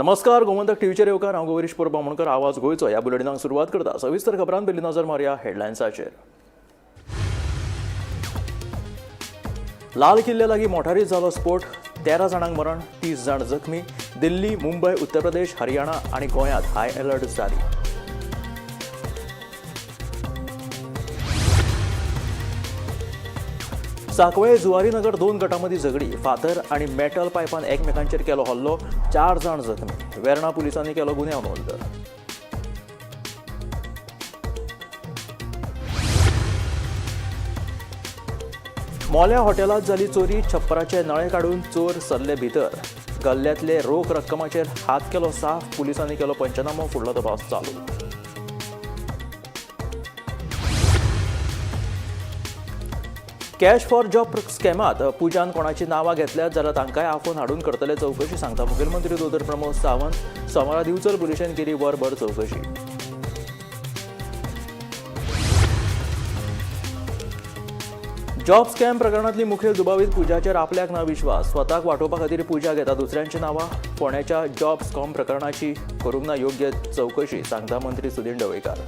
नमस्कार, गोमंतक टीव्हीचेर येवकार. हांव गौरीश परब बामणकर. आवाज गोंयचो ह्या बुलेटिनाक सुरवात करता. सविस्तर खबरान पयलीं नजर मारया हेडलायन्साचेर. लाल किल्ल्या लागीं मोटारीत जालो स्फोट. 13 जाणांक मरण, 30 जाण जखमी. दिल्ली, मुंबय, उत्तर प्रदेश, हरियाणा आनी गोंयांत हाय अलर्ट जारी. साकवळे जुवारीनगर दोन गटांमदीं झगडी. फातर आनी मेटल पायपान एकमेकांचेर केलो हल्लो. 4 जाण जखमी. वेर्णा पुलिसांनी केलो गुन्यांव नोंद. मोल्या हॉटेलांत जाली चोरी. छप्पराचे नळे काडून चोर सरले भितर. गल्ल्यांतले रोख रक्कमाचेर हात केलो साफ. पुलिसांनी केलो पंचनामो. फुडलो तपास चालू. कॅश फॉर जॉब स्कॅमात पुजान कोणाची नांवां घेतल्यात जाल्यार तांकांय आफोवन हाडून करतले चवकशी, सांगता मुखेलमंत्री दोतोर प्रमोद सावंत. सोमारा दिवचल पुलिशेन केली वरभर चवकशी. जॉब स्कॅम प्रकरणांतली मुखेल दुबावीत पुजाचेर आपल्याक ना विश्वास. स्वताक वाटोवपा खातीर पुजा घेता दुसऱ्यांची नांवां. फोंड्याच्या जॉब स्कॉम प्रकरणाची करूंक ना योग्य चवकशी, सांगता मंत्री सुदीन ढवळीकार.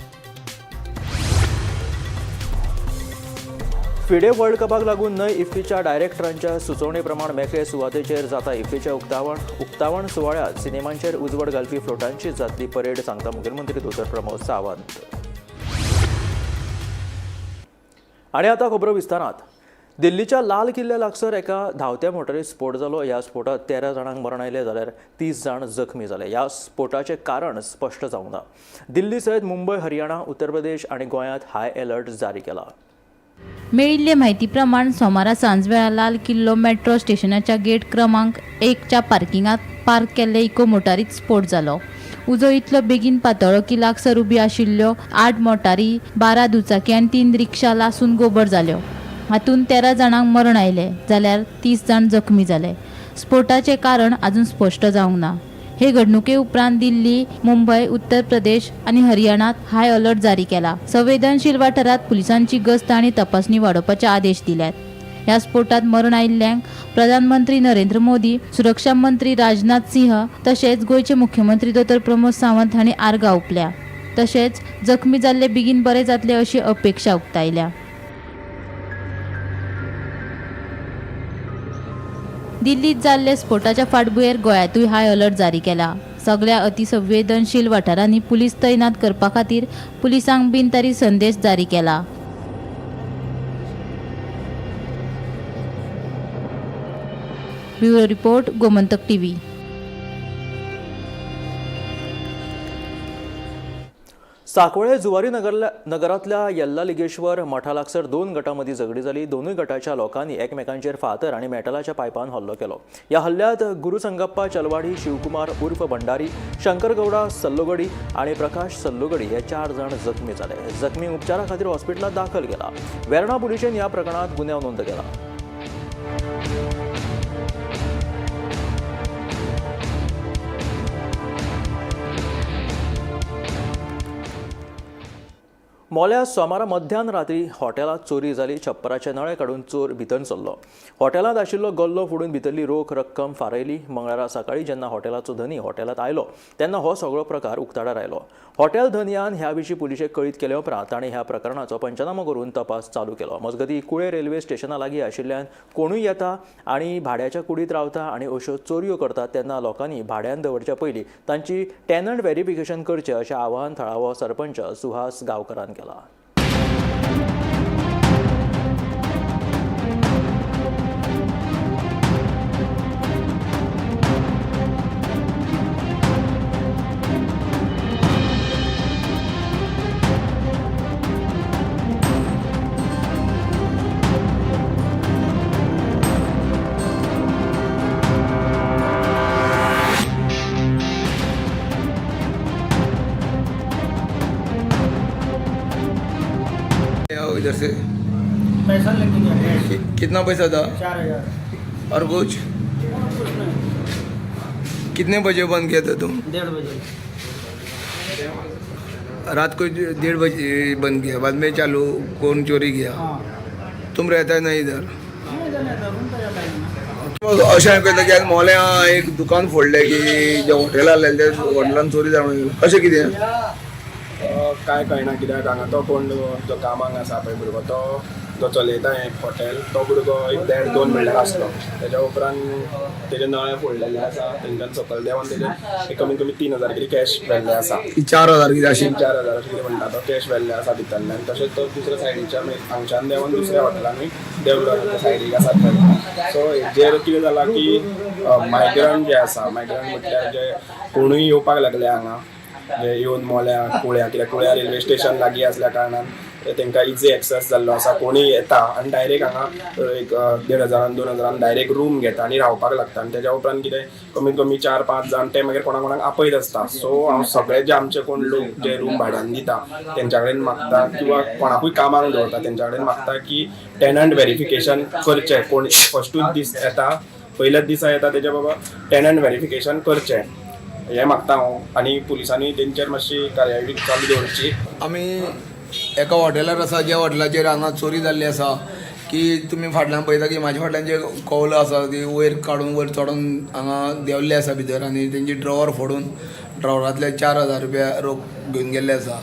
फिडे वर्ल्ड कपाक लागून न्हय इफ्फीच्या डायरेक्टरांच्या सुचोवणे प्रमाण मेकळे सुवातेचेर जाता इफ्फीचें उक्तावण. उक्तावण सुवाळ्यांत सिनेमांचेर उजवाड घालपी फ्लोटांची जातली परेड, सांगता मुखेलमंत्री दोतोर प्रमोद सावंत. आनी आतां खबरो विस्तारात. दिल्लीच्या लाल किल्ल्या लागसर एका धांवत्या मोटरीत स्फोट जालो. ह्या स्फोटात 13 जाणांक मरण आयलें जाल्यार 30 जाण जखमी जाले. ह्या स्फोटाचें कारण स्पश्ट जावंक ना. दिल्ली सयत मुंबय, हरियाणा, उत्तर प्रदेश आनी गोंयांत हाय अलर्ट जारी केला. मेळिल्ले म्हायती प्रमाण सोमारा सांजवेळा लाल किल्लो मेट्रो स्टेशनाच्या गेट क्रमांक 1च्या पार्किंगांत पार्क केल्ले इको मोटारीत स्फोट जालो. उजो इतलो बेगीन पातळ्ळो की लागसर उबी आशिल्ल्यो 8 मोटारी, 12 दुचाकी आनी 3 रिक्षा लासून गोबर जाल्यो. हातूंत 13 जाणांक मरण आयलें जाल्यार 30 जाण जखमी जाले. स्फोटाचें कारण अजून स्पश्ट जावंक ना. हे घडणुके उपरांत दिल्ली, मुंबय, उत्तर प्रदेश आनी हरियाणात हाय अलर्ट जारी केला. संवेदनशील वाठारात पुलिसांची गस्त आनी तपासणी वाडोवपाचे आदेश दिल्यात. ह्या स्फोटात मरण आयिल्ल्यांक प्रधानमंत्री नरेंद्र मोदी, सुरक्षा मंत्री राजनाथ सिंह तशेंच गोंयचे मुख्यमंत्री दोतोर प्रमोद सावंत हांणी आर्गां ओंपल्या. तशेंच जखमी जाल्ले बेगीन बरे जातले अशी अपेक्षा उक्तायल्या. दिल्लीत जाल्ले स्फोटाच्या फाटभुंयेर गोंयांतूय हाय अलर्ट जारी केला. सगळ्या अतिसंवेदनशील वाठारांनी पुलीस तैनात करपा खातीर पुलिसांक बिनतारी संदेश जारी केला. Bureau report, Gomantak TV. साकवळे Zuari नगरांतल्या येल्लालिगेश्वर मठा लागसर दोन गटांमदीं झगडी जाली. दोनूय गटाच्या लोकांनी एकमेकांचेर फातर आनी मेटलाच्या पायपान हल्लो केलो. ह्या हल्ल्यांत गुरुसंगप्पा चलवाडी, शिवकुमार उर्फ भंडारी, शंकर गौडा सल्लोगडी आनी प्रकाश सल्लोगडी हे 4 जाण जखमी जाले. जखमी उपचारा खातीर हॉस्पिटलांत दाखल केला. वेर्णा पुलिशेन ह्या प्रकरणांत गुन्यांव नोंद केला. मोल्या सोमारा मध्यान रात्री हॉटेलांत चोरी जाली. छप्पराचे नळे काडून चोर भितर सरलो. हॉटेलांत आशिल्लो गल्लो फोडून भितरली रोख रक्कम फारयली. मंगळारा सकाळीं जेन्ना हॉटेलाचो धनी हॉटेलांत आयलो तेन्ना हो सगळो प्रकार उक्ताडार आयलो. हॉटेल धनयान ह्या विशीं पुलिशेक कळीत केले उपरांत ताणें ह्या प्रकरणाचो पंचनामो करून तपास चालू केलो. मजगतीं, कुळे रेल्वे स्टेशना लागीं आशिल्ल्यान कोणूय येता आनी भाड्याच्या कुडींत रावता आनी अश्यो चोरयो करतात तेन्ना लोकांनी भाड्यान दवरच्या पयलीं तांची टेनंट व्हेरिफिकेशन करचें अशें आवाहन थळावो सरपंच सुहास गांवकरान केलां. आओ इधर से. पैसा लेके गया कैश. कितना पैसा था? 4000. और कुछ? और कुछ नहीं. कितने बजे बंद किया था तुम? 1:30 बजे. रात को 1:30 बजे बंद किया, बाद में चालू कौन चोरी किया? हाँ. तुम रहता है ना इधर? नहीं, इधर नहीं था, रूम पे जाता है ना. अशें आयकता की आज मोल्यां एक दुकान फोडलें की जें हॉटेल आहलें ते हॉटेलान चोरी जावन अशें कितें? कांय कळना कित्याक हांगा तो कोण जो कामाक आसा पळय भुरगो तो जो चलयता हें हॉटेल तो भुरगो एक देड दोन म्हणल्यार आसलो. तेज्या उपरांत तेजे नळे फोडलेले आसा, तेंच्यान सकयल देंवन तेजे कमीत कमी 3,000 कितें कॅश व्हेल्ले आसा. की 4,000 कितें अशें? 3-4 हजार अशें कितें म्हणटा तो कॅश व्हेल्ले आसा भितरल्यान. तशेंच तो दुसऱ्या सायडीच्या हांगच्यान देंवन दुसऱ्या हॉटेलानूय देंवलो, सायडीक आसा थंय. सो हेजेर कितें जालां की मायग्रंट जे आसा, मायग्रंट म्हटल्यार जे कोणूय येवपाक लागले हांगा, जे येवन मोल्या कुळ्या, कित्याक कुळ्या रेल्वे स्टेशन लागीं आसल्या कारणान तांकां इजी एक्सेस जाल्लो आसा. कोणूय येता आनी डायरेक्ट हांगा एक 1,500 2,000 डायरेक्ट रूम घेता आनी रावपाक लागता. आनी तेज्या उपरांत कितें कमीत कमी 4-5 जाण ते मागीर कोणा कोणाक आपयत आसता. सो हांव सगळे जे आमचे कोण लोक जे रूम भाड्यान दिता तेंच्या कडेन मागता किंवा कोणाकूय कामाक दवरता तेंच्या कडेन मागता की टेनंट वेरिफिकेशन करचें. कोण फस्टूच दीस येता, पयल्याच दिसा येता तेज्या बाबा टेनंट वेरिफिकेशन करचें हें मागता हांव. आनी पुलिसांनी तेंचेर मातशी कारवाई चालू दवरची. आमी एका हॉटेलार आसा ज्या हॉटेलाचेर हांगा चोरी जाल्ली आसा की तुमी फाटल्यान पळयता की म्हाज्या फाटल्यान जे कौल आसा ती वयर काडून वयर चडोन हांगा देंवल्ले आसा भितर आनी तेंची ड्रॉवर फोडून ड्रॉवरांतले 4,000 रुपया रोख घेवन गेल्ले आसा.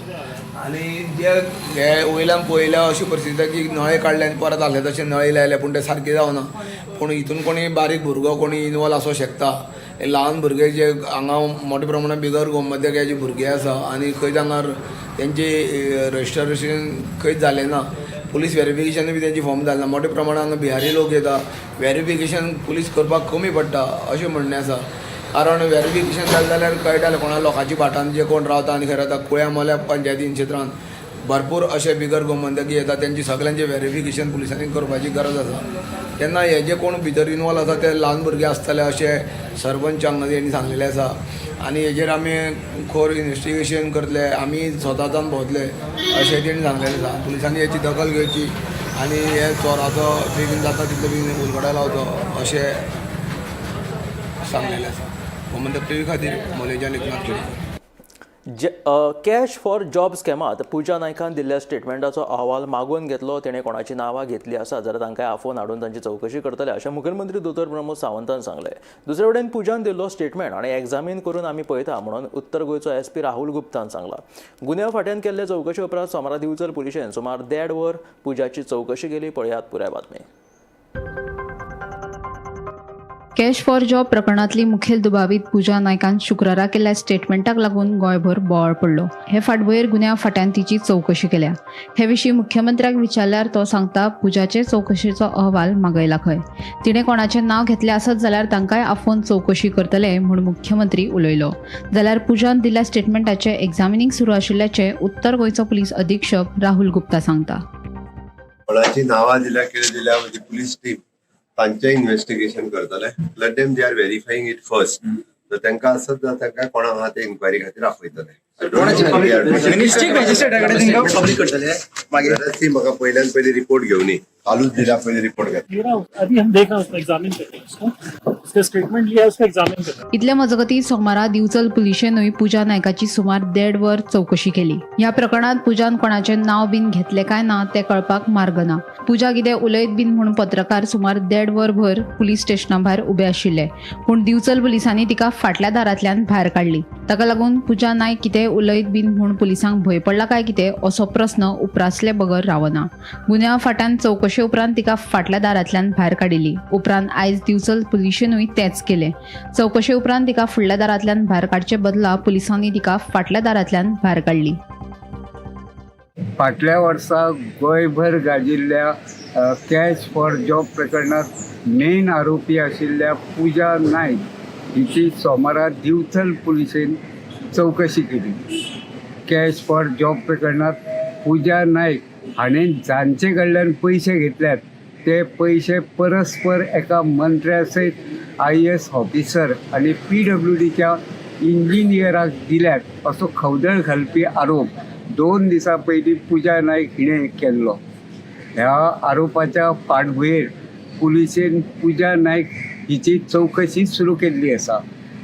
आनी जे हे वयल्यान पळयल्या अशी परिस्थिती जाता की नळे काडले आनी परत आहले तशे नळे लायले पूण ते सारके जावना. पूण हितून कोणी बारीक भुरगो कोणी इनवॉल्व आसूं शकता. हे ल्हान भुरगे जे हांगा मोठ्या प्रमाणात बिगर गोमंतकाचे भुरगे आसा आनी खंयच हांगा तेंचे रजिस्ट्रेशन खंयच जालें ना, पुलीस वेरिफिकेशन बी तेंची फॉर्म जालें ना. मोठ्या प्रमाणात हांगा बिहारी लोक येता, वेरिफिकेशन पुलीस करपाक कमी पडटा अशें म्हणणें आसा. कारण वेरिफिकेशन जालें जाल्यार कळटालें कोणा लोकांची भाटान जे कोण रावता आनी खंय रावता. कुळ्या मोल्या पंचायतीन क्षेत्रान भरपूर अशे बिगर गोमंतकी येता, तेंची सगळ्यांचें वेरिफिकेशन पुलिसांनी करपाची गरज आसा. तेन्ना हे जे कोण भितर इनवॉल्व आसा ते ल्हान भुरगे आसतले अशें सरपंच हांगा तेणी सांगलेलें आसा. आनी हेजेर आमी खोर इन्वेस्टिगेशन करतले, आमी स्वता जावन भोंवतले अशें तेणी सांगलेलें आसा. पुलिसांनी हेची दखल घेवची आनी हे चोराचो बेगीन जाता तितले बेगीन उलगडो लावचो अशें सांगलेलें आसा. गोमंतक टीव्ही खातीर मोलेच्यान एकनाथ खेडकर. जे कॅश फॉर जॉब स्कॅमात पुजा नायकान दिल्ल्या स्टेटमेंटाचो अहवाल मागोवन घेतलो. तेणें कोणाची नांवां घेतली आसा जाल्यार तांकां आफोवन हाडून तांची चवकशी करतले अशें मुखेलमंत्री दोतोर प्रमोद सावंतान सांगलें. दुसरे वटेन पुजान दिल्लो स्टेटमेंट आनी एग्जामीन करून आमी पळयता म्हणून उत्तर गोंयचो एसपी राहुल गुप्तान सांगलां. गुन्यांव फांट्यान केल्ले चवकशे उपरांत सोमारा दिवचल पुलिशेन सुमार 1.5 वर पुजाची चवकशी केली. पळयात पुराय बातमी. कॅश फॉर जॉब प्रकरणांतली मुखेल दुबावीत पूजा नायकान शुक्रारा केल्ल्या स्टेटमेंटाक लागून गोंयभर बोवाळ पडलो. हे फाटभुंयेर गुन्यांव फांट्यान तिची चवकशी केल्या. हे विशीं मुख्यमंत्र्याक विचारल्यार तो सांगता, पूजाचे चवकशेचो अहवाल मागयला खंय. तिणें कोणाचें नांव घेतलें आसत जाल्यार तांकांय आफोवन चवकशी करतले म्हूण मुख्यमंत्री उलयलो. जाल्यार पूजान दिल्ल्या स्टेटमेंटाचें एग्जामिनींग सुरू आशिल्ल्याचें उत्तर गोंयचो पुलीस अधीक्षक राहुल गुप्ता सांगता. कोणाची नांवां दिल्या कितें दिल्या म्हणजे पुलीस टीम तांचें इन्वेस्टिगेशन करतले. Let them, they are verifying it first. तर तांकां आसत जाल्यार तांकां कोणा आहा ते इन्क्वायरी खातीर आपयतले. ती म्हाका पयल्यान पयली रिपोर्ट घेवनी, कालूच दिल्या, पयली रिपोर्ट घेतला. ये ना अभी हम देख रहे हैं, उसको एग्जामिन कर रहे हैं, उसको उसका स्टेटमेंट लिया है, उसको एग्जामिन कर रहे हैं. इतले मजगती सोमारा दिवचल पुलिशेनूय पूजा नायकाची सुमार 1.5 वर चवकशी केली. ह्या प्रकरणात पूजान कोणाचें नांव बीन घेतलें काय ना तें कळपाक मार्ग ना. पूजा कितें उलयत बीन म्हूण पत्रकार सुमार 1.5 वर भर पुलीस स्टेशना भायर उबे आशिल्ले. पूण दिवचल पुलिसांनी तिका फाटल्या दारांतल्यान भायर काडली. ताका लागून पूजा नायक कितें उलयत बीन म्हूण पुलिसांक भंय पडला काय कितें असो प्रस्न उप्रासले बगर रावना. गुन्यांव फांट्यान चवकशे उपरांत तिका फाटल्या दारांतल्यान भायर काडिल्ली. उपरांत आयज दिवचल पुलिशेनूय तेंच केलें. चवकशे उपरांत तिका फुडल्या दारांतल्यान भायर काडचे बदला पुलिसांनी तिका फाटल्या दारांतल्यान भायर काडली. फाटल्या वर्सा गोंयभर गाजिल्ल्या कॅश फॉर जॉब प्रकरणात मेन आरोपी आशिल्ल्या पूजा नायक हिची सोमारा दिवचल पुलिशेन चवकशी केली. कॅश फॉर जॉब प्रकरणात पूजा नायक हाणें जांचे कडल्यान पयशे घेतल्यात ते पयशे परस्पर एका मंत्र्या सयत आयएएस ऑफिसर आनी पीडब्ल्यूडीच्या इंजिनियराक दिल्यात असो खवदळ घालपी आरोप 2 दिसां पयलीं पूजा नायक हिणें केल्लो. ह्या आरोपाच्या फाटभुंयेर पुलिशेन पूजा नायक हिची चवकशी सुरू केल्ली आसा.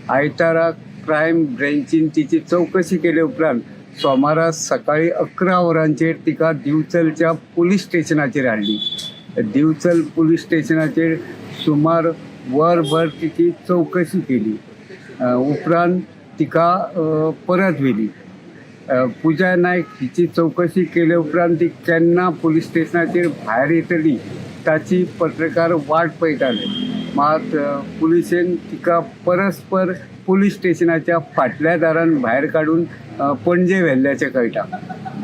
आयतारा क्रायम ब्रँचीन तिची चवकशी केले उपरांत सोमारा सकाळी 11 वरांचेर तिका दिवचलच्या पुलीस स्टेशनाचेर हाडली. दिवचल पुलीस स्टेशनाचेर सुमार वरभर तिची चवकशी केली. उपरांत तिका परत व्हेली. पूजा नायक हिची चवकशी केले उपरांत ती केन्ना पुलीस स्टेशनाचेर भायर येतली ताची पत्रकार वाट पळयताले. मात पुलिशेन तिका परस्पर पुलीस स्टेशनाच्या फाटल्या दारान भायर काडून पणजे व्हेल्ल्याचें कळटा.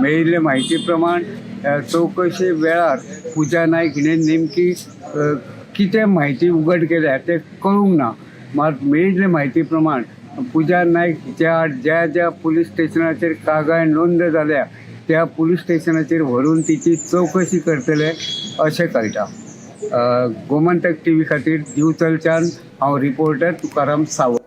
मेळिल्ले म्हायती प्रमाण चवकशे वेळार पूजा नायक हिणें नेमकी कितें म्हायती उगड केल्या तें कळूंक ना. मात मेळिल्ले म्हायती प्रमाण पूजा नायक हिच्या आड ज्या ज्या पुलीस स्टेशनाचेर कागाळ नोंद जाल्या त्या पुलीस स्टेशनाचेर व्हरून तिची चवकशी करतले अशें कळटा. गोमंतक टीव्ही खातीर दिवचलच्यान हांव reporter Tukaram Sawant.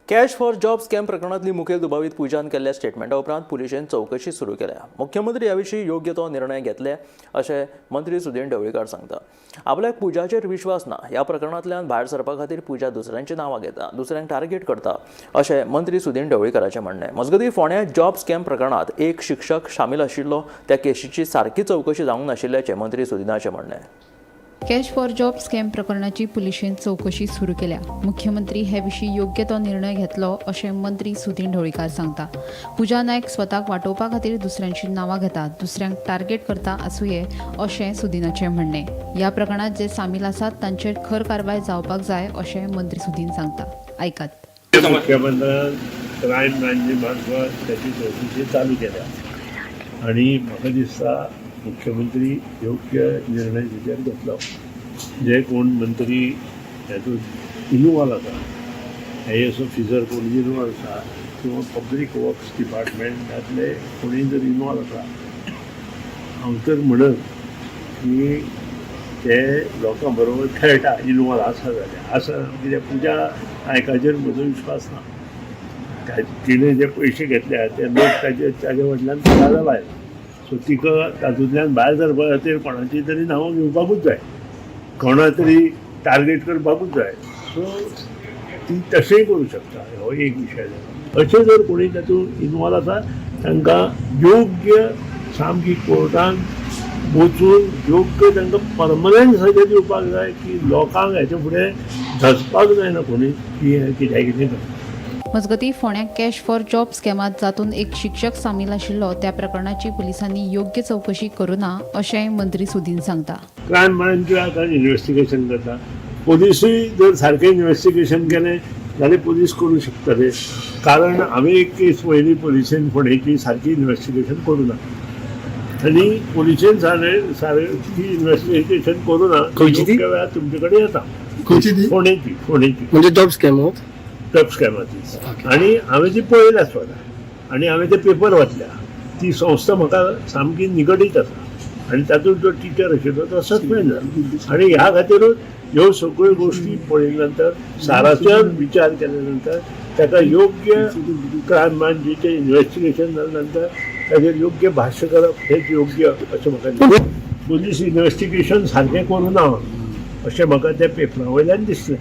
Cash for job scam प्रकरणांतली मुखेल दुबावीत पूजान केल्ल्या स्टेटमेंटा उपरांत पुलिशेन चवकशी सुरू केल्या. मुख्यमंत्री ह्या विशीं योग्य तो निर्णय घेतले अशें मंत्री सुदीन ढवळीकार सांगता. आपल्याक पूजाचेर विश्वास ना. ह्या प्रकरणांतल्यान भायर सरपा खातीर पूजा दुसऱ्यांची नांवां घेता, दुसऱ्यांक टार्गेट करता अशें मंत्री सुदीन ढवळीकाराचें म्हणणें. मजगतीं, फोंड्या जॉब स्कॅम प्रकरणांत एक शिक्षक सामील आशिल्लो त्या केशीची सारकी चवकशी जावंक नाशिल्ल्याचें मंत्री सुदिनाचें म्हणणें. कॅश फॉर जॉब स्कॅम प्रकरणाची पुलिशेन चवकशी सुरू केल्या. मुख्यमंत्री हे विशीं योग्य तो निर्णय घेतलो अशें मंत्री सुदीन ढवळीकार सांगता. पूजा नायक स्वताक वाटोवपा खातीर दुसऱ्यांची नांवां घेता, दुसऱ्यांक टार्गेट करता आसुये अशें सुदिनाचें म्हणणें. ह्या प्रकरणांत जे सामील आसात तांचेर खर कारवाय जावपाक जाय अशें मंत्री सुदीन सांगता. आयकात. मुख्यमंत्र्यान क्रायम ब्रांची मार्फत त्याची चवकशी चालू केल्या आनी म्हाका दिसता मुख्यमंत्री योग्य निर्णय तेजेर घेतलो. जे कोण मंत्री हेतून इनवॉल्व आसा, आयएएस ऑफिसर कोण इनवॉल्व आसा किंवा पब्लीक वर्क्स डिपार्टमेंटांतले कोणूय जर इनवॉल्व आसा, हांव तर म्हणत की ते लोकां बरोबर खेळटा इनवॉल्व आसा जाल्यार आसा. कित्याक पुजा नायकाचेर म्हजो विश्वास ना. तिणें जे पयशे घेतल्या ते लोक ताजे ताज्या वटल्यान जाला आयला. सो तिका तातूंतल्यान भायर सरपा खातीर कोणाची तरी नांवां घेवपाकूच जाय, कोणा तरी टार्गेट करपाकूच जाय. सो ती तशेंय करूं शकता. हो एक विशय जाला. अशें जर कोणी तातूंत इनवॉल्व आसा तांकां योग्य सामकी कोर्टान वचून योग्य तांकां परमनंट सजा दिवपाक जाय की लोकांक हेच्या फुडें धसपाक जायना कोणी की हें कित्याक कितें करता. मजगतीं, फोंड्या कॅश फॉर जॉब स्कॅमात जातूंत एक शिक्षक सामील आशिल्लो त्या प्रकरणाची पुलिसांनी योग्य चवकशी करूं ना अशेंय मंत्री सुदीन सांगता. क्रायम ब्रांचूय आतां इन्वेस्टिगेशन करता. पोलिसूय जर सारकें इन्वेस्टिगेशन केलें जाल्यार पोलीस करूं शकतले, कारण हांवें एक केस पळयली, पोलिसेन फोंडेची सारकी इन्वेस्टिगेशन करूं ना आनी पोलिसेन सारकी इन्वेस्टिगेशन करूं ना. खंयची ती? योग्य वेळार तुमचे कडेन येता. खंयची ती? फोंडेची, फोंडेची. म्हणजे जॉब स्कॅम हो? जॉब स्कॅमाची. आनी हांवें ती पळयल्या स्वता आनी हांवें ते पेपर वाचल्या. ती संस्था म्हाका सामकी निगडीत आसा आनी तातूंत जो टिचर आशिल्लो तो सस्पेंड जाला. आनी ह्या खातीरूच ह्यो सगळ्यो गोश्टी पळयल्या नंतर, साराचेर विचार केल्या नंतर ताका योग्य क्रायम ब्रांचीचें इन्वेस्टिगेशन जाल्या नंतर ताजेर योग्य भाश्य करप हेच योग्य अशें म्हाका दिसता. पोलीस इन्वेस्टिगेशन सारकें करूं ना अशें म्हाका त्या पेपरा वयल्यान दिसलें.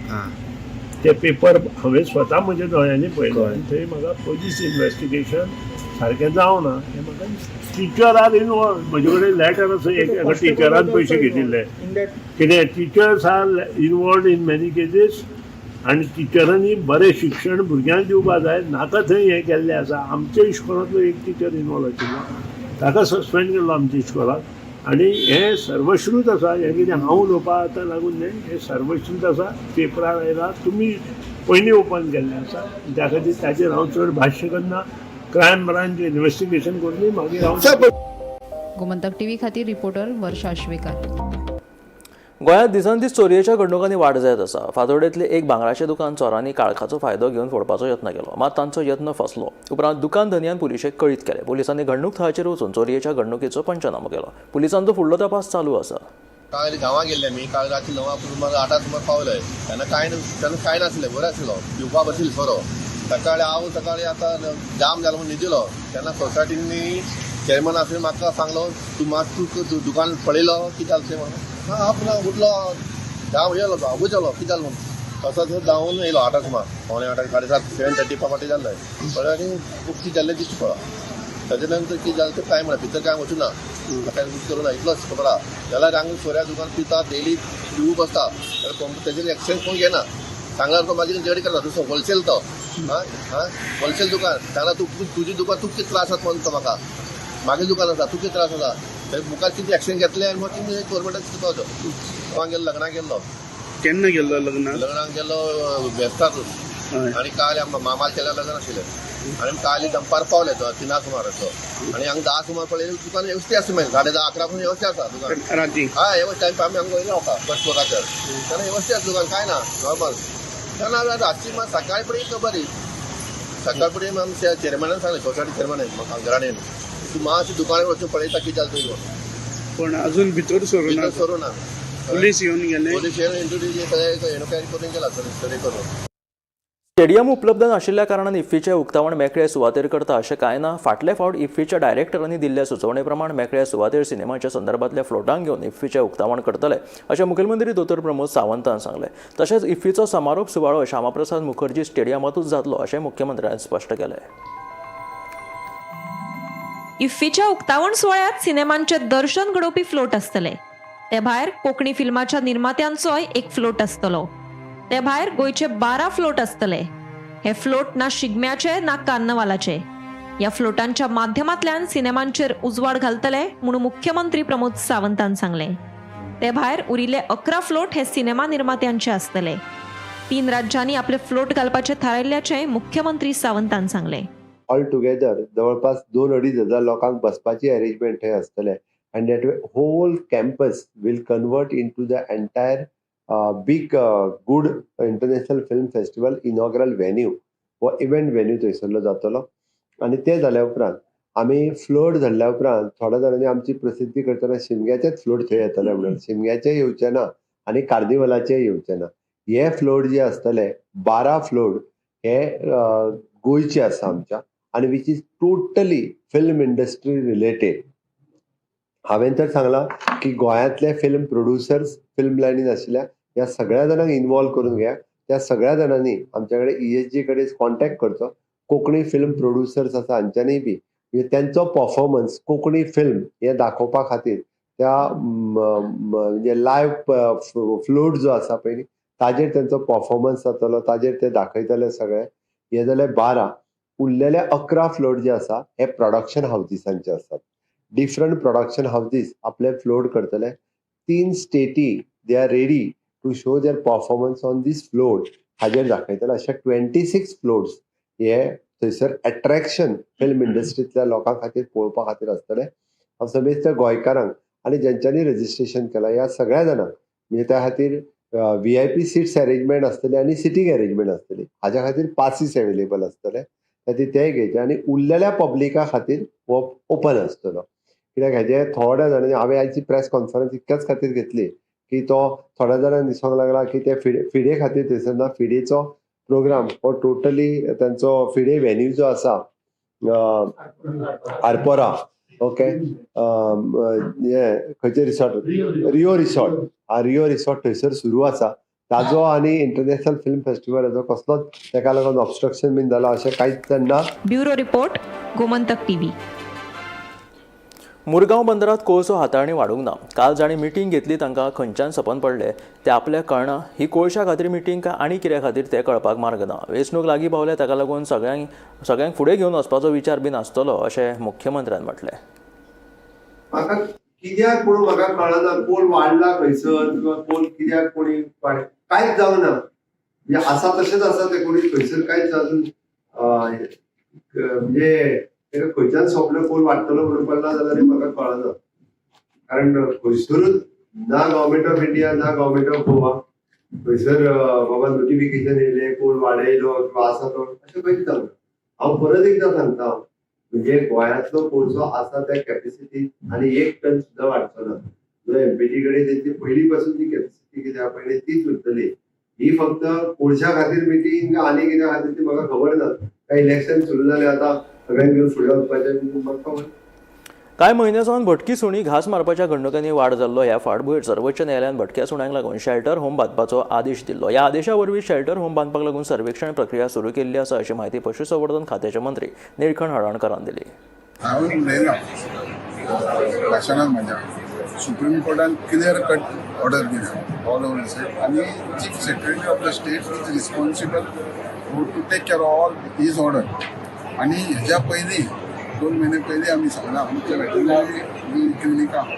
ते पेपर हांवें स्वता म्हज्या दोळ्यांनी पळयलो आनी थंय म्हाका पोलीस इन्वेस्टिगेशन सारकें जावना हें म्हाका दिसलें. टिचर आर इनवॉल्व, म्हजे कडेन लेटर आसा एक एका टिचरान पयशे घेतिल्ले. कितें, teachers are involved in many cases आनी टिचरांनी बरें शिक्षण भुरग्यांक दिवपा जाय. नाका थंय हें केल्लें आसा. आमच्या इस्कोलांतलो एक टिचर इनवॉल्व आशिल्लो, ताका सस्पेंड केल्लो आमच्या इस्कोलाक. आनी हें सर्वश्रूत आसा. हें कितें हांव उलोवपा आतां लागून न्हय, हें सर्वश्रूत आसा. पेपरार आयला, तुमी पयलीं ओपन केल्लें आसा. त्या खातीर ताचेर हांव चड भाश्य करना. क्रायम ब्रांच इन्वेस्टिगेशन करूं, मागीर हांव. गोमंतक टीव्ही खातीर रिपोर्टर वर्षा आश्वेकर. गोंयांत दिसान दीस चोरयेच्या घडणुकांनी वाड जायत आसा. फातोडेंतलें एक भांगराचें दुकान चोरांनी काळखाचो फायदो घेवन फोडपाचो यत्न केलो, मात तांचो यत्न फसलो. उपरांत दुकान धनयान पुलिशेक कळीत केलें. पुलिसांनी घडणूक थळाचेर वचून चोरयेच्या घडणुकेचो पंचनामो केलो. पुलिसांचो फुडलो तपास चालू आसा. काल गांवां गेल्ले आमी. काल राती 9 सुमार 8 सुमार पावले तेन्ना कांय तेन्ना कांय नासलें, बरें आसलो, पिवपा बशिल्लो सोरो. सकाळी हांव सकाळी आतां जाम जालो म्हणून न्हिदिलो तेन्ना सोसायटींनी चेअरमॅन आसले, म्हाका सांगलो, तूं मातसो तूं दुकान पळयलो, कितें जालें तें म्हणून. हांव पुन्हा उठलो, धांव येयलो, आवय जालो, कितें जालें म्हणून. तसोच धांवून येयलो 8 सुमार, 7:45, 7:45, 7:30 फाटी जाल्लें पळय आनी खूब कितें जाल्लें दिसता पळय. ताजे नंतर कितें जालें तें कांय म्हणा भितर कांय वचूं ना, कांय करूं ना, इतलोच खबर आहा. जाल्यार हांगा सोऱ्या दुकान पिता डेली. दिवूंक बसता जाल्यार तेजेर एक्शन कोण घेना. सांगल्यार तो मागीर तेंचे कडेन करता दुसरो होलसेल तो आं होलसेल दुकान सांगला तूं तुजी दुकान तुका कितें त्रास जाता म्हणटा म्हाका, मागीर दुकान आसा तुका कितें त्रास जाता. थंय मुखार कितें एक्शन घेतलें आनी मागीर तुमी गव्हर्मेंटाक चिंतपाचो. हांव गेल्लो लग्नाक गेल्लो. केन्ना गेल्लो लग्नाक? लग्नाक गेल्लो बेस्तारूच. आनी काल मामाल चेल्या लग्न आशिल्लें आनी काल दनपार पावले 3 सुमाराचो आनी हांगा 10 सुमार पळयलें दुकान वेवस्थीत आसा, मागीर 10:30 11 पर्यंत व्यवस्थीत आसा दुकान राती. हय व्यवस्थीत आमी हांगा वयले रावता फर्स्ट फ्लोराचेर तेन्ना व्यवस्थीत आसा दुकान, कांय ना नॉर्मल. तेन्ना रातची मात सकाळी पर्यंत बरी सकाळ पर्यंत आमी चेअरमॅनान सांगलें, सोसायटी चेअरमॅनान कामगारांनी, तूं मातशें दुकानार वचून पळयता कितें जालें तुजें. पण अजून भितर सरूना? भितर सरूना. पुलीस येवन गेले? पुलीस येवन इंट्रोड्यूस सगळें एन्क्वायरी करून गेला सगळें करून. स्टेडियम उपलब्ध नाशिल्ल्या कारणान इफ्फीचें उक्तावण मेकळे सुवातेर करता अशें कांय ना. फाटले फावट इफ्फीच्या डायरेक्टरांनी दिल्ल्या सुचोवणे प्रमाण मेकळ्या सुवातेर सिनेमाच्या संदर्भांतल्या फ्लोटांक घेवन इफ्फीचें उक्तावण करतले अशें मुखेलमंत्री दोतोर प्रमोद सावंतान सांगलें. तशेंच इफ्फीचो समारोप सुवाळो श्यामाप्रसाद मुखर्जी स्टेडियमांतूच जातलो अशें मुख्यमंत्र्यान स्पश्ट केलें. इफ्फीच्या उक्तावण सुवाळ्यांत सिनेमांचें दर्शन घडोवपी फ्लोट आसतले. ते भायर कोंकणी फिल्माच्या निर्मात्यांचोय एक फ्लोट आसतलो. ते भायर गोंयचे 12 फ्लोट आसतले. हे फ्लोट ना शिगम्याचे ना कार्नवालाचे. ह्या फ्लोटांच्या माध्यमांतल्यान सिनेमांचेर उजवाड घालतले म्हणून मुख्यमंत्री प्रमोद सावंतान सांगलें. ते भायर उरिल्ले 11 फ्लोट हे सिनेमा निर्मात्यांचे आसतले. 3 राज्यांनी आपले फ्लोट घालपाचे थारायिल्ल्याचें मुख्यमंत्री सावंतान सांगलें. ऑल टुगेदर जवळपास 2-2.5 हजार लोकांक बसपाची अरेंजमेंट थंय आसतले and that whole campus will convert into the entire big good international film festival inaugural venue हो इव्हेंट व्हेन्यू थंयसरलो जातलो. आनी ते जाल्या उपरांत आमी फ्लोट धरल्या उपरांत थोड्या जाणांनी आमची प्रसिद्धी करतना शिमग्याचेच फ्लोट थंय येतले म्हणून शिमग्याचे येवचे ना आनी कार्निवलाचे येवचे ना. हे फ्लोट जे आसतले 12 फ्लोट हे गोंयचे आसा आमच्या आनी which is totally film industry related. हांवें तर सांगलां की गोंयांतले फिल्म प्रोड्युसर्स फिल्म लायनीन आशिल्ल्या ह्या सगळ्या जाणांक इनवॉल्व करून घेया. त्या सगळ्या जाणांनी आमच्या कडेन ESG कडेन कॉन्टॅक्ट करचो. कोंकणी फिल्म प्रोड्युसर्स आसा हांच्यांनी बी म्हणजे तेंचो परफॉर्मन्स कोंकणी फिल्म हे दाखोवपा खातीर त्या म्हणजे लायव्ह फ्लोट जो आसा पळय न्ही ताजेर तेंचो परफॉर्मन्स जातलो, ताजेर ते दाखयतले सगळे. हे जाले 12. उरलेले 11 फ्लोट जे आसा हे प्रोडक्शन हावजीसांचे आसात. डिफरंट प्रोडक्शन हावजीस आपले फ्लोट करतले. 3 स्टेटी they are ready to show their performance on this float हाजेर दाखयतले. अशे 26 फ्लोट्स हे थंयसर एट्रॅक्शन फिल्म इंडस्ट्रींतल्या लोकां खातीर पळोवपा खातीर आसतले. हांव समेस्त गोंयकारांक आनी जेंच्यांनी रजिस्ट्रेशन केलां ह्या सगळ्या जाणांक म्हणजे त्या खातीर VIP seats arrangement आसतली आनी सिटींग अरेंजमेंट आसतली. हाज्या खातीर पासीस अवेलेबल आसतले, खातीर तेय घेयचे. आनी उरलेल्या पब्लिका खातीर हो ओपन आसतलो. कित्याक हेजे थोड्या जाणांनी हांवें आयची प्रेस कॉन्फरन्स इतक्याच खातीर घेतली की तो थोड्या जाणांक दिसूंक लागला की ते फिडे खातीर थंयसर ना. फिडेचो प्रोग्राम हो टोटली तांचो फिडे व्हेन्यू जो आसा आरपोरा, ओके, हे खंयचे resort, Rio resort, Rio resort थंयसर सुरू आसा. ताजो आनी इंटरनॅशनल फिल्म फेस्टिवलाचो कसलोच ताका लागून ऑबस्ट्रक्शन बीन जाला अशें कांयच ना. Bureau report, Gomantak TV. Murgaon बंदरात कोळसो हाताळणी वाडूंक ना. काल जांणी मिटींग घेतली तांकां खंयच्यान सपन पडलें तें आपल्याक कळना. ही कोळशा खातीर मिटींग काय आनी कित्या खातीर तें कळपाक मार्ग ना. वेंचणूक लागीं पावल्या ताका लागून सगळ्यांक फुडें घेवन वचपाचो विचार बी नासतलो अशें मुख्यमंत्र्यान म्हटलें. म्हाका कित्याक म्हणून म्हाका कळना कोण वाडला खंयसर किंवा कोण कित्याक कोणी कांयच जावना. म्हणजे आसा तशेंच आसा तें, कोणी खंयसर कांयच अजून म्हणजे खंयच्यान सोंपलें कोण वाडटलो म्हणून पडला जाल्यार म्हाका कळना. कारण खंयसरूच ना गव्हर्मेंट ऑफ इंडिया ना गव्हर्मेंट ऑफ गोवा खंयसर बाबा नोटिफिकेशन येयलें कोण वाडयलो किंवा आसा तो अशें खंयच जावना. हांव परत एकदां सांगता, म्हणजे गोंयांतलो कोळसो आसा त्या कॅपेसिटी आनी 1 टन सुद्दां वाडचो ना. जो MPT कडेन तेंची पयलीं पासून ती कॅपेसिटी कितें आहा पळय तीच उरतली. ही फक्त कोळशा खातीर मिटींग आनी कित्या खातीर ती म्हाका खबर ना. काय इलेक्शन सुरू जालें आतां सगळ्यांक घेवन फुडें वचपाचें म्हाका खबर. कांय म्हयन्या सावन भटकी सुणी घांस मारपाच्या घडणुकांनी वाड जाल्लो. ह्या फाटभूंयेर सर्वोच्च न्यायालयान भटक्या सुण्यांक लागून शेल्टर होम बांदपाचो आदेश दिल्लो. ह्या आदेशा वरवीं शेल्टर होम बांदपाक लागून सर्वेक्षण प्रक्रिया सुरू केल्ली आसा अशी म्हायती पशुसंवर्धन खात्याचे मंत्री निळकंठ हळर्णकरान दिली. हांव उलयलो भाशणान म्हज्या सुप्रीम कोर्टान क्लियर कट ऑर्डर दिल्या ऑल ओवर स्टेट आनी Chief Secretary of the state is responsible to take care all his order. आनी हेज्या पयलीं 2 म्हयने पयलीं आमी सांगलां, आमच्या वेटरनरी क्लिनीक आहा,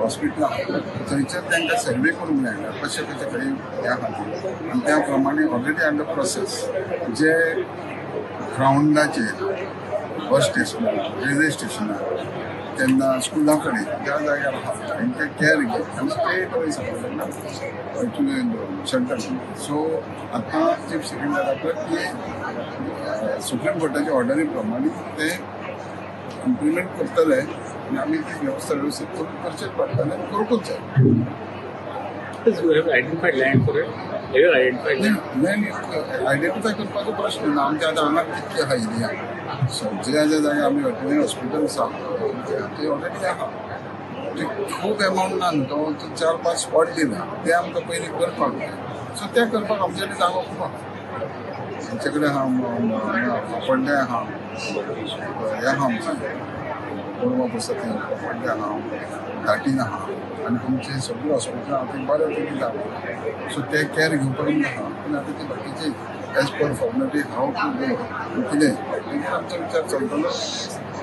हॉस्पिटल आहा, थंयसर तांकां सर्वे करूंक मेळटा कशें कशें खंय ह्या खातीर आनी त्या प्रमाणे ऑलरेडी अंडर प्रोसेस जे ग्रावंडाचेर, बस स्टेशनार, रेल्वे स्टेशनार, तेन्ना स्कुला कडेन ज्या जाग्यार आहा तांकां केअर घे आनी स्ट्रेट अवे सांगता शेल्टर. सो आतां चीफ सेक्रेटरी जाता की सुप्रीम कोर्टाच्या ऑर्डरी प्रमाणे ते इम्प्लिमेंट करतले आनी आमी ती वेवस्था वेवस्थीत करून करचेच पडटलें आनी करूंकूच जाय. You have identified land for it? Have you identified land? Land identify करपाचो प्रश्न ना. आमच्या आतां हांगा कितके आहा एरिया, सो ज्या ज्या जाग्यार आमी वेटरनरी हॉस्पिटल आसा ते ऑलरेडी आहा. ते खूब एमावंट ना न्हू, तो चार पांच स्पॉट दिला, ते आमकां पयलीं करपाक जाय. सो ते करपाक आमचे कडेन जागो खूब आहा. आमचे कडेन आहा, फाफड्डे आहा, हें आहा, आमचें कोरवा आसा थंय फाफड्डे आहा, धाटीन आहा आनी तुमचे सगळे हॉस्पिटलां आहा ते बऱ्या पैकी जालां. सो ते कॅर घेवपाक आमकां आहा, पूण आतां ते बाकीचे as per formality how to go कितें तेजेर आमचो विचार चलतलो.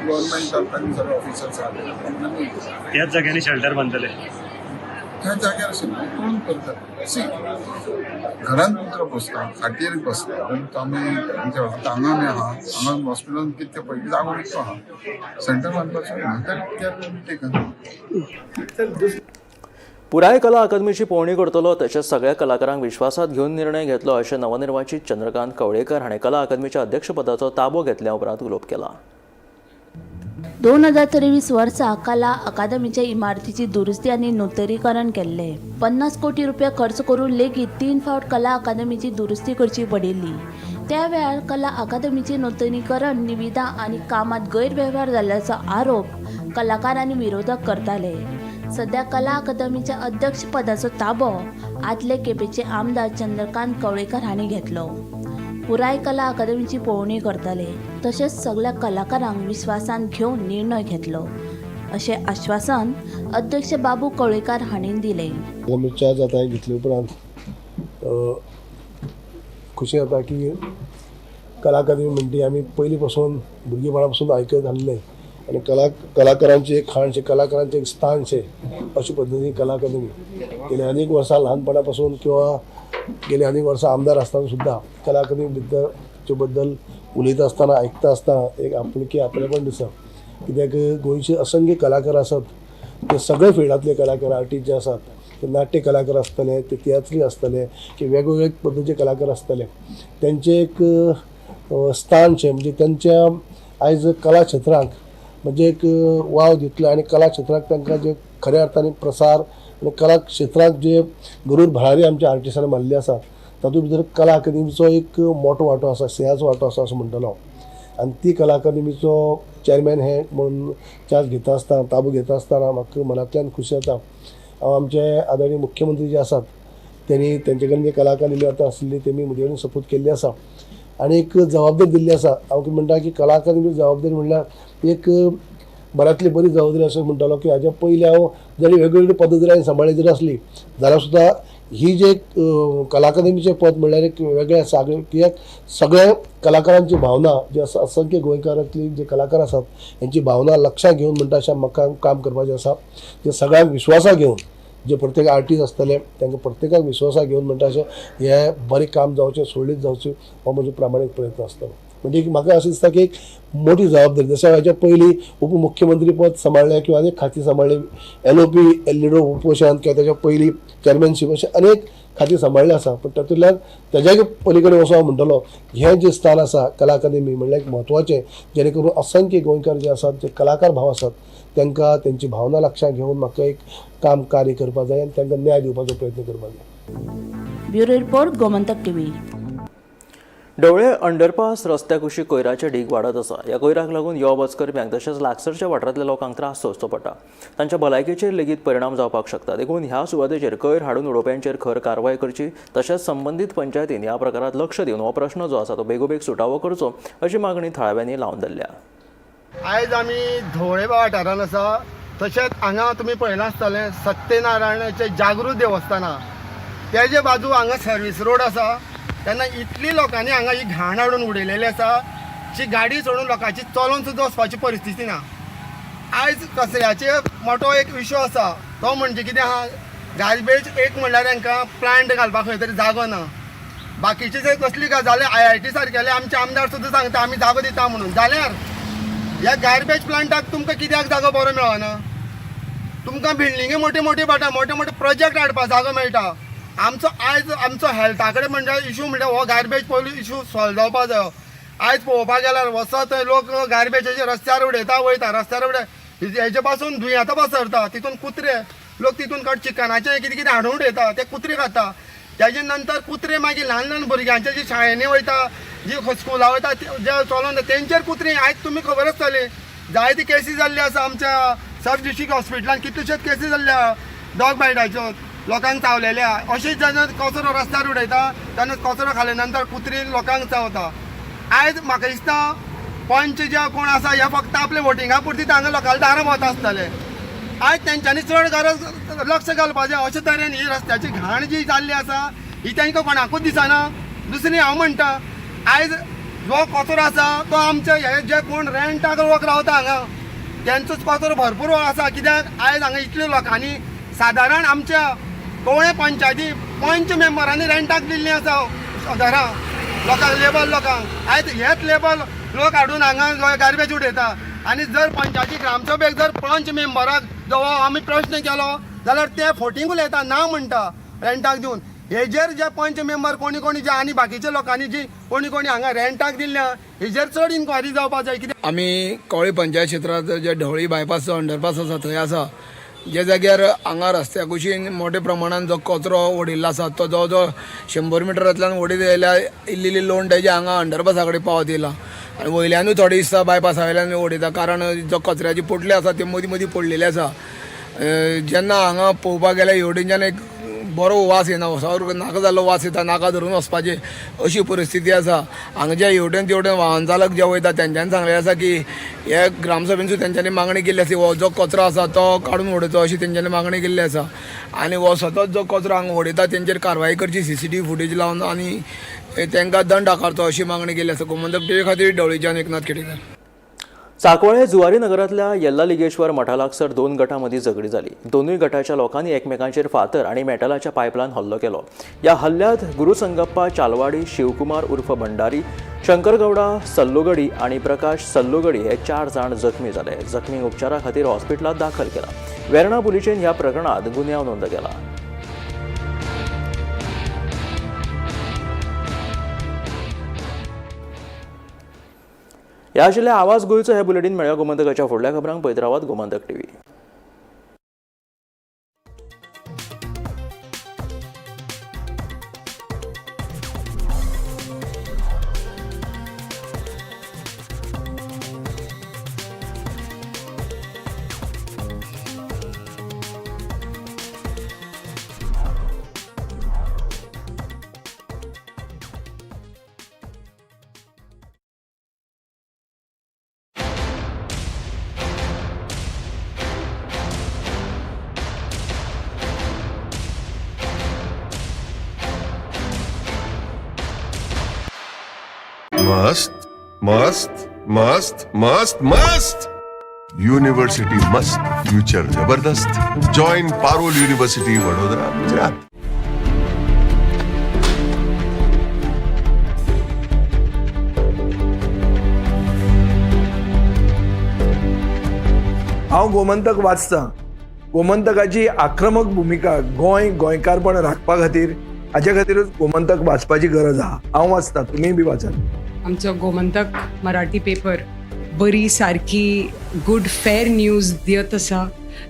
गव्हर्मेंटाक आनी सगळे ऑफिसर्स आहा. त्याच जाग्यांनी शेल्टर बांदतले? त्या जाग्यार अशें ना, कोण करता. सी, घरान कुत्रो बसता, खाटीर बसता, आमी आमच्या आतां हांगा आमी आहा, हांगा हॉस्पिटलान कितके पयलीं जागो इतको आहा, सेंटर बांदपाचो ना. टेकन. पुराय कला अकादमीची पळोवणी करतलो, तशेंच सगळ्या कलाकारांक विश्वासात घेवन निर्णय घेतलो, अशें नवनिर्वाचित चंद्रकांत कवळेकर हाणें कला अकादमीच्या अध्यक्षपदाचो ताबो घेतल्या उपरांत उलोवप केलां. 2023 वर्सा कला अकादमीच्या इमारतीची दुरुस्ती आनी नुतनीकरण केल्लें. 50 कोटी रुपया खर्च करून लेगीत तीन फावट कला अकादमीची दुरुस्ती करची पडिल्ली. त्या वेळार कला अकादमीचे नुतनीकरण निविदा आनी कामात गैरवेव्हार जाल्ल्याचो आरोप कलाकार आनी विरोधक करताले. सध्या कला अकादमीच्या अध्यक्षपदाचो ताबो आदले केपेंचे आमदार चंद्रकांत कवळेकर हांणी घेतलो. पुराय कला अकादमीची पळोवणी करतले, तशेंच सगल्या कलाकारांक विस्वासांत घेवन निर्णय घेतलो, अशें आश्वासन अध्यक्ष बाबू कवळेकार हांणी दिलें. आमी चार्ज आतां घेतले उपरांत खुशी जाता की कला अकादमी म्हणटी आमी पयलीं पासून, भुरगेपणा पासून आयकत आसले आनी कलाकारांची एक खाणशें, कलाकारांचें एक स्थानशें अशे पद्दतीन कला अकादमी गेल्या अनेक वर्सां ल्हानपणा पासून किंवा गेले अनेक वर्सां आमदार आसतना सुद्दां कला अकादमी बद्दल बद्दल उलयता आसतना, आयकता आसतना एक आपुलकी, आपलेपण दिसता. कित्याक गोंयचे असंख्य कलाकार आसात, ते सगळे फिल्डांतले कलाकार, आर्टिस्ट जे आसात, ते नाट्य कलाकार आसतले, ते तियात्री आसतले की वेगवेगळे पद्दतीचे कलाकार आसतले, तेंचें एक स्थानशें म्हणजे तेंच्या आयज कला क्षेत्राक म्हणजे एक वाव दितलो आनी कला क्षेत्राक तांकां जे खऱ्या अर्थान प्रसार आनी कला क्षेत्राक जे गरूड भरारी आमच्या आर्टिस्टांनी मारलेली आसा, तातूंत भितर कला अकादमीचो एक मोठो वांटो आसा, सिंहाचो वांटो आसा असो म्हणटलो हांव. आनी ती कला अकादमीचो चॅरमॅन हे म्हणून चार्ज घेता आसतना, ताबो घेता आसतना म्हाका मनांतल्यान खुशी जाता. हांव आमचे आदरणीय मुख्यमंत्री जे आसात, तेणी तेंचे कडेन जी कला अकादमी आतां आसली, तेमी म्हजे कडेन सपूत केल्ली आसा आनी एक जबाबदारी दिल्ली आसा. हांव कितें म्हणटा की कला अकादमी जबाबदारी म्हणल्यार एक बऱ्यांतली बरी जबाबदारी अशें म्हणटालो की हाज्या पयलीं हांव जरी वेगवेगळे पदां जरी हांवें सांबाळ्ळी जरी आसली जाल्यार सुद्दां ही जे कला अकादमीचें पद म्हणल्यार एक वेगळें आसा. कित्याक सगळ्या कलाकारांची भावना जी आसा, असंख्य गोंयकारांतली जे कलाकार आसात हेंची भावना लक्षात घेवन म्हणटा अशें म्हाका काम करपाचें आसा. जे सगळ्यांक विश्वासा घेवन, जे प्रत्येक आर्टिस्ट आसतले तांकां प्रत्येकाक विश्वासा घेवन म्हणटा अशें हें बरें काम जावचें, सुरळीत जावचें, हो म्हजो प्रामाणीक प्रयत्न आसतलो. म्हणजे एक म्हाका अशें दिसता की एक मोठी जबाबदारी. जशें हाच्या पयलीं उपमुख्यमंत्री पद सांबाळ्ळें किंवा अनेक खातीं सांबाळ्ळीं, एलओपी, लिडर ऑफ ऑपोजिशन किंवा ताच्या पयलीं चॅरमॅनशीप, अशें अनेक खातीं सांबाळ्ळें आसा. पूण तातूंतल्यान तेज्याय पली कडेन वचून हांव म्हणटलो हें जें स्थान आसा कला अकादमी म्हणल्यार एक म्हत्वाचें, जेणे करून असंख्य गोंयकार जे आसात, जे कलाकार भाव आसात, तांकां तेंची भावना लक्षांत घेवन म्हाका एक काम कार्य करपाक जाय आनी तांकां न्याय दिवपाचो प्रयत्न करपाक जाय. Bureau report, Gomantak TV. Dhawale underpass रस्त्या कुशीक कोयराचे ढीग वाडत आसा. ह्या कोयराक लागून यो वच करप्यांक तशेंच लागसरच्या वाठारांतल्या लोकांक त्रास सोंसचो पडटा. तांच्या भलायकेचेर लेगीत परिणाम जावपाक शकता. देखून ह्या सुवातेचेर कोयर हाडून उडोवप्यांचेर खर कारवाय करची, तशेंच संबंदीत पंचायतीन ह्या प्रकारात लक्ष दिवन हो प्रश्न जो आसा तो बेगोबेग सुटावो करचो, अशी मागणी थळाव्यांनी लावन धरल्या. आयज आमी धवळे वाठारांत आसा. तशेंच हांगा तुमी पळयलां आसतलें सत्यनारायणाचें जागृत देवस्थान आहा, तेजे बाजू हांगा सर्वीस रोड आसा. तेन्ना इतली लोकांनी हांगा ही घाण हाडून उडयलेली आसा जी गाडी सोडून लोकांची चलोन सुद्दां वचपाची परिस्थिती ना. आयज कचऱ्याचे मोठो एक इशू आसा, तो म्हणजे कितें आहा, गार्बेज एक म्हणल्यार तांकां प्लांट घालपाक खंय तरी जागो ना. बाकीचे जर कसली गजाली IIT सारकेले आमचे आमदार सुद्दां सांगता आमी जागो दिता म्हणून, जाल्यार ह्या गार्बेज प्लांटाक तुमकां कित्याक जागो बरो मेळना? तुमकां बिल्डिंगे मोठे मोठे पडटा, मोठे मोठे प्रोजेक्ट हाडपाक जागो मेळटा. आमचो आयज आमचो हेल्था कडेन म्हणजे इशू म्हणल्यार हो गार्बेज पयलू इशू सॉल्व जावपा जायो. आयज पळोवपाक गेल्यार वचत थंय लोक गार्बेजाचे रस्त्यार उडयता वयता, रस्त्यार उडय, हेजे पासून दुयेंतां पसरता. तितून कुत्रे लोक तितून काड चिकनाचे कितें कितें हाडून उडयता, ते कुत्रे खाता. तेजे नंतर कुत्रे मागीर ल्हान ल्हान भुरग्यांचे जी शाळेंनी वयता, जी स्कुला वयता, जे चलोन तेंचेर कुत्रे. आयज तुमी खबर आसतली जायती केसी जाल्ली आसा आमच्या सब डिस्ट्रिक्ट हॉस्पिटलान, कितल्योश्योच केसी जाल्ल्यो आहा डॉग बायटाच्यो, लोकांक चावलेल्या. अशेंच जेन्ना कचरो रस्त्यार उडयता तेन्ना कचरो खाले नंतर कुत्री लोकांक चावता. आयज म्हाका दिसता पंच जे कोण आसा हे फक्त आपले वोटिंगा पुरती हांगा लोकांना दारां भोंवता आसतले. आयज तेंच्यांनी चड गरज लक्ष घालपाचें. अशे तरेन ही रस्त्याची घाण जी जाल्ली आसा ही तांकां कोणाकूच दिसना. दुसरी हांव म्हणटा आयज जो कचरो आसा तो आमचे हे जे कोण रेंटाक लोक रावता हांगा तेंचोच कचरो भरपूर आसा. कित्याक आयज हांगा इतले लोकांनी सादारण आमच्या कवळें पंचायती पंच मेंबरांनी रेंटाक दिल्लीं आसा घरां लोकांक, लेबर लोकांक. आयज हेच लेबर लोक हाडून हांगा गार्बेज उडयता. आनी जर पंचायती ग्रामसभेक जर पंच मेंबराक जो आमी प्रश्न केलो जाल्यार ते फोटींग उलयता, ना म्हणटा रेंटाक दिवन. हेजेर जे पंच मेंबर कोणी कोणी जे आनी बाकीच्या लोकांनी जी कोणी कोणी हांगा रेंटाक दिल्ल्या हेजेर चड इन्क्वायरी जावपाक जाय. कित्याक आमी कवळी पंचायत क्षेत्रांत जे ढवळी बायपासचो अंडरपास आसा थंय आसा, जे जाग्यार हांगा रस्त्या कुशीन मोठ्या प्रमाणान जो कचरो उडयल्लो आसा तो जवळ जवळ 100 मिटरांतल्यान ओडीत येयल्या इल्ली इल्ली लोण तेजे हांगा अंडरपासा कडेन पावत येयला. आनी वयल्यानूय थोडे दिसता बायपासा वयल्यान उडयता, कारण जो कचऱ्याची पोटली आसा ती मदीं मदीं पडलेली आसा. जेन्ना हांगा पळोवपाक गेल्यार हेवटेनच्यान एक बरो वास येना, सारको नाका जाल्लो वास येता, नाका धरून वचपाची अशी परिस्थिती आसा. हांगा जे हेवटेन तेवटेन वाहन चालक जे वयता तेंच्यांनी सांगलें आसा की हे ग्रामसभेन सुद्दां तेंच्यांनी मागणी केल्ली आसा, हो जो कचरो आसा तो काडून उडोवचो अशी तेंच्यांनी मागणी केल्ली आसा. आनी हो सतत जो कचरो हांगा उडयता तेंचेर कारवाय करची, CCTV footage लावन आनी तांकां दंड आकारचो अशी मागणी केल्ली आसा. गोमंतक टीव्ही खातीर ढवळीच्यान एकनाथ खेडेकर. सांकवाळे जुवारी नगरांतल्या येल्लालिगेश्वर मठा लागसर दोन गटां मदीं झगडी जाली. दोनूय गटाच्या लोकांनी एकमेकांचेर फातर आनी मेटलाच्या पायपलान हल्लो केलो. ह्या हल्ल्यांत गुरुसंगप्पा चालवाडी, शिवकुमार उर्फ भंडारी, शंकरगौडा सल्लुगडी आनी प्रकाश सल्लुगडी हे 4 जाण जखमी जाले. जखमींक उपचारा खातीर हॉस्पिटलांत दाखल केला. वेर्णा पुलिशेन ह्या प्रकरणांत गुन्यांव नोंद केला. ह्या आशिल्ल्या आवाज गोंयचो हे बुलेटीन मेळ्ळ्या गोमंतकाच्या फुडल्या खबरांक पळयत रावात गोमंतक टीव्ही. मस्त मस्त मस्त मस्त मस्त यूनिवर्सिटी मस्त, फ्यूचर जबरदस्त. Join Parul university, Vadodara, Gujarat. हांव गोमंतक वाचतां. गोमंतकाची आक्रमक भुमिका गोंय गोंयकारपण राखपा खातीर, हाच्या खातीरूच गोमंतक वाचपाची गरज आहा. हांव वाचतां, तुमीय बी वाचात. आमचो गोमंतक मराठी पेपर बरी सारकी गुड फेर न्यूज दियत आसा,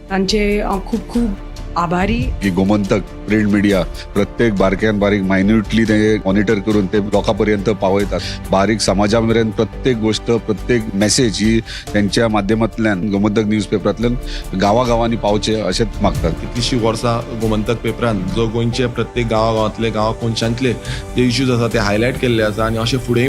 तांचे हांव खूब खूब आभारी. की गोमंतक प्रिंट मिडिया प्रत्येक बारक्यान बारीक मायन्युटली ते मॉनिटर करून ते लोकां पर्यंत पावयतात. बारीक समाजा मेरेन प्रत्येक गोष्ट, प्रत्येक मेसेज ही त्यांच्या माध्यमांतल्यान गोमंतक न्यूज पेपरांतल्यान गांवागांवांनी पावचे अशेंच मागतात. कितलीशीं वर्सां गोमंतक पेपरान जो गोंयचे प्रत्येक गांवागांवांतले, गांवा कोनशांतले जे इश्यूज आसा ते हायलायट केल्ले आसा आनी अशें फुडें